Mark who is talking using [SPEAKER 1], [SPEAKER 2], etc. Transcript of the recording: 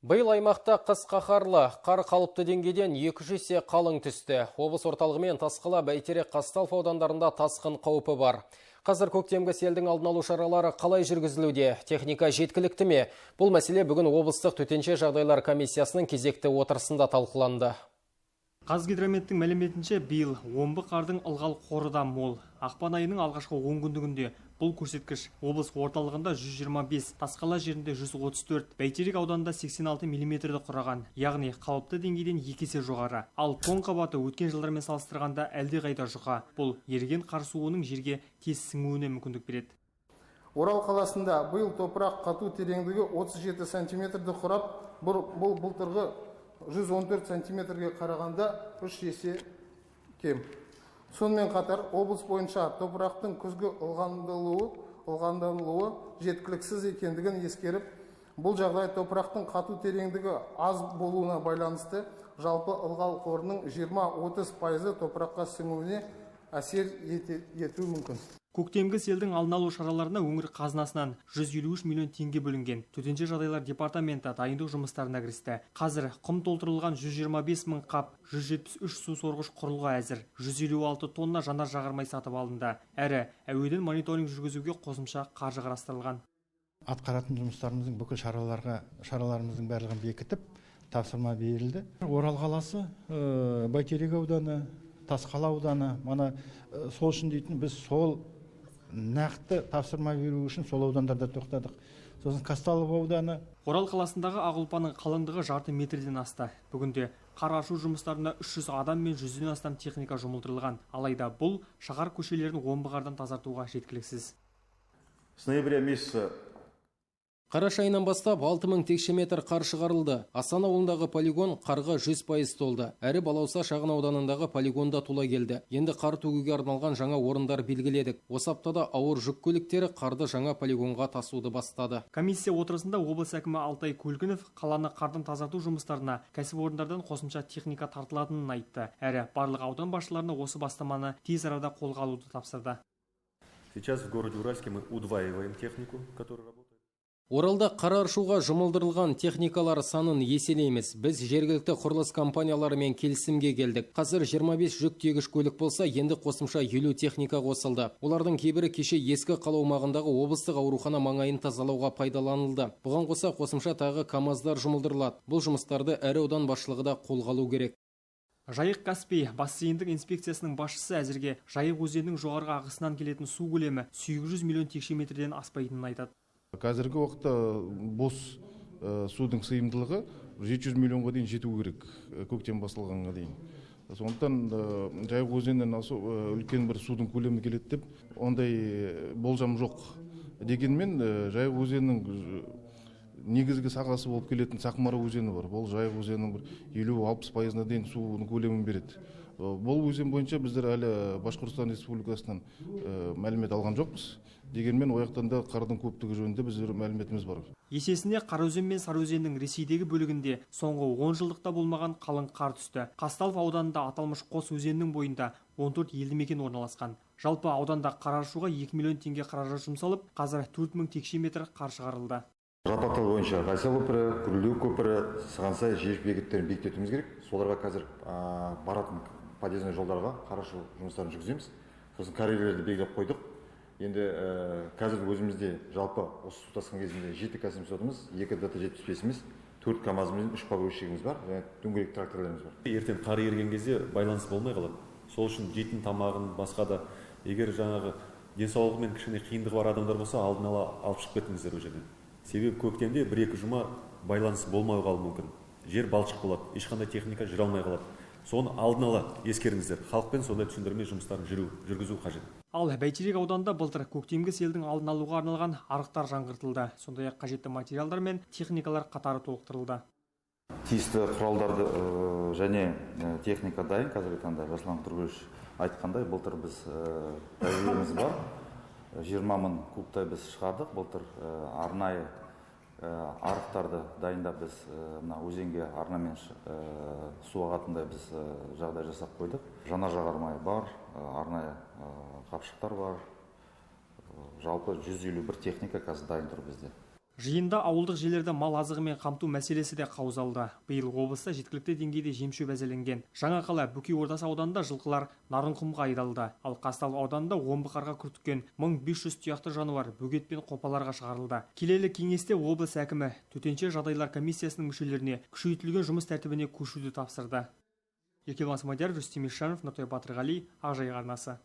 [SPEAKER 1] Биыл аймақта қыс қаһарлы, қар қалыпты деңгейден 200 есе қалың түсті. Облыс орталығы мен Тасқала, Бәйтерек, Қазталов аудандарында тасқын қаупі бар. Қазір көктемгі селдің алдын алу шаралары қалай жүргізілуде? Техника жеткілікті ме? Бұл мәселе бүгін облыстық төтенше жағдайлар комиссиясының кезекті отырысында талқыланды.
[SPEAKER 2] Қазгидрометтің мәліметінше, биыл омбы қардың ылғал қоры да мол. Ақпан айының алғашқы 10 күндігінде бұл көрсеткіш облыс орталығында 125, Тасқала жерінде 134, Бәйтерек ауданында 86 миллиметрді құраған, яғни қалыпты деңгейден екі есе жоғары. Ал тоң қабаты өткен жылдармен салыстырғанда әлдеқайда жұқа. Бұл еріген қар суының жерге тез сіңуіне мүмкіндік береді.
[SPEAKER 3] Орал қаласында биыл топырақ қату тереңдігі 37 сантиметрді құрап, бұл былтырғы 114 сантиметрге қарағанда 3 есе кем. Сонымен қатар облыс бойынша топырақтың күзгі ылғалдануы жеткіліксіз екендігін ескеріп, бұл жағдай топырақтың қату тереңдігі аз болуына байланысты жалпы ылғал қорының 20-30% топыраққа сіңуіне әсер етуі мүмкін.
[SPEAKER 2] Көктемгі селдің алдын алу шараларына өңір қазынасынан 153 миллион теңге бөлінген. Төтенше жағдайлар департаменті дайындық жұмыстарына кірісті. Қазір құм толтырылған 125 мың қап, 173 су сорғыш құрылғы әзір. 156 тонна жанар жағармай сатып алынды. Әрі әуеден мониторинг жүргізуге қосымша қаржы қарастырылған.
[SPEAKER 4] Атқаратын жұмыстарымыздың бүкіл шараларымыздың барлығын бекітіп, тапсырма берілді. Орал қаласы, Бәйтерек ауданы, Тасқала ауданы, мана сол үшін дейтін біз сол нақты тапсырма беру үшін сол аудандарда тоқтадық. Сосын Қазталов ауданы.
[SPEAKER 2] Орал қаласындағы ақ ұлпаның қалыңдығы жарты метрден асты. Бүгінде қар аршу жұмыстарына 300 адам мен 100-ден астам техника жұмылдырылған. Алайда бұл шаһар көшелерін омбы қардан тазартуға жеткіліксіз.
[SPEAKER 5] С ноября месяца
[SPEAKER 1] Қараша айынан бастап 6000 текше метр қар шығарылды. Асан ауылындағы полигон қарға 100% толды. Әрі Балауса шағын ауданындағы полигон да тола келді. Енді қар төгуге арналған жаңа орындар белгіледік. Осы аптада ауыр жүк көліктері қарды жаңа полигонға тасуды бастады.
[SPEAKER 2] Комиссия отырысында облыс әкімі Алтай Көлгінов қаланы қардан тазарту жұмыстарына кәсіпорындардан қосымша техника тартылатынын айтты. Әрі барлық аудан басшыларына осы бастаманы тез арада қолға алуды тапсырды.
[SPEAKER 6] Сейчас в городе Уральске мы удваиваем технику, которая работает.
[SPEAKER 1] Оралда қар аршуға жұмылдырылған техникалар санын еселейміз. Біз жергілікті құрылыс компанияларымен келісімге келдік. Қазір 25 жүк тиегіш көлік болса, енді қосымша 50 техника қосылды. Олардың кейбірі кеше ескі қала аумағындағы облыстық аурухана маңайын тазалауға пайдаланылды. Бұған қоса қосымша тағы КАМАЗдар жұмылдырылады. Бұл жұмыстарды әр аудан басшылығы да қолға алу керек.
[SPEAKER 2] Жайық Каспий бассейндік инспекциясының басшысы әзірге Жайық өзенінің жоғарғы ағысынан келетін су көлемі 800 миллион текше метрден аспайтынын айтады.
[SPEAKER 7] Қазіргі уақытта бос судың сыйымдылығы 700 миллионға дейін жету керек, көктем басталғанға дейін. Сондықтан Жайық өзенінен үлкен бір судың көлемі келеді деп ондай болжам жоқ. Дегенмен Жайық өзенінің негізгі сағасы болып келетін Сақмара өзені бар. Бұл Жайық өзенінің бір 50-60%-на дейін судың көлемін береді. Бұл өзен бойынша біздер әлі Башқұртстан Республикасынан мәлімет алған жоқпыз. Дегенмен ол жақтан да қардың көптігі жөнінде біздер мәліметіміз бар.
[SPEAKER 2] Есесіне Қараөзен мен Сарыөзеннің Ресейдегі бөлігінде соңғы 10 жылдықта болмаған қалың қар түсті. Қазталов ауданында аталмыш қос өзеннің бойында 14 елді мекен орналасқан. Жалпы ауданда қар аршуға 2 миллион теңге қаражат жұмсалып, қазір 4000 текше метр қар шығарылды.
[SPEAKER 5] Жаппақтал бойынша Ғайса көпірі, Күрілдеу көпірі, Сығансай жер бекеттерін бекітуіміз керек. Соларға қазір баратын подъездной жолдарға қар аршу жұмыстарын жүргіземіз. Сосын карьерлерді белгілеп қойдық. Енді қазір өзімізде жалпы осы су тасқын кезінде 7 К-700-ымыз, 2 ДТ-75-іміз, 4 КАМАЗымыз, 3 погрузчигіміз бар және дөңгелек тракторларымыз бар.
[SPEAKER 6] Ертең қар еріген кезде байланыс болмай қалады. Сол үшін жейтін тамағын басқа да, егер жаңағы денсаулығымен кішкене қиындығы бар адамдар болса, алдын ала алып шығып кетіңіздер ол жерден. Себебі көктемде 1-2 жұма байланыс болмай қалуы мүмкін. Жер балшық болады, ешқандай техника жүре алмай қалады. Соны алдын ала ескеріңіздер. Халықпен сондай түсіндірме жұмыстарын жүргізу қажет.
[SPEAKER 2] Ал Бәйтерек ауданында былтыр көктемгі селдің алдын алуға арналған арықтар жаңғыртылды. Сондай-ақ қажетті материалдар мен техникалар қатары толықтырылды.
[SPEAKER 5] Тиісті құралдарды және техника дайын. Қазіргі таңда Жасұлан Қыдырбекович айтқандай, былтыр біз тәжірибеміз бар. 20 мың кубтай біз шығардық. Былтыр арнайы арықтарды дайындап біз мына өзенге арнамен су ағатындай біз жағдай жасап қойдық. Жанар жағармай бар, арнайы қапшықтар бар. Жалпы 151 техника қазір дайын тұр бізде.
[SPEAKER 2] Жиында ауылдық жерлерді мал азығымен қамту мәселесі де қаузалды. Биыл облыста жеткілікті деңгейде жемшөп әзірленген. Жаңақала, Бөкей Ордасы ауданында жылқылар Нарынқұмға айдалды. Ал Қазталов ауданында омбы қарға күртіккен 1500 тұяқты жануар бөгет пен қопаларға шығарылды. Келелі кеңесте облыс әкімі төтенше жағдайлар комиссиясының мүшелеріне күшейтілген жұмыс тәртібіне көшуді тапсырды. Еркебұлан Смадияров, Рүстем Ишанов, Нұртай Батырғали, Ақжайық арнасы.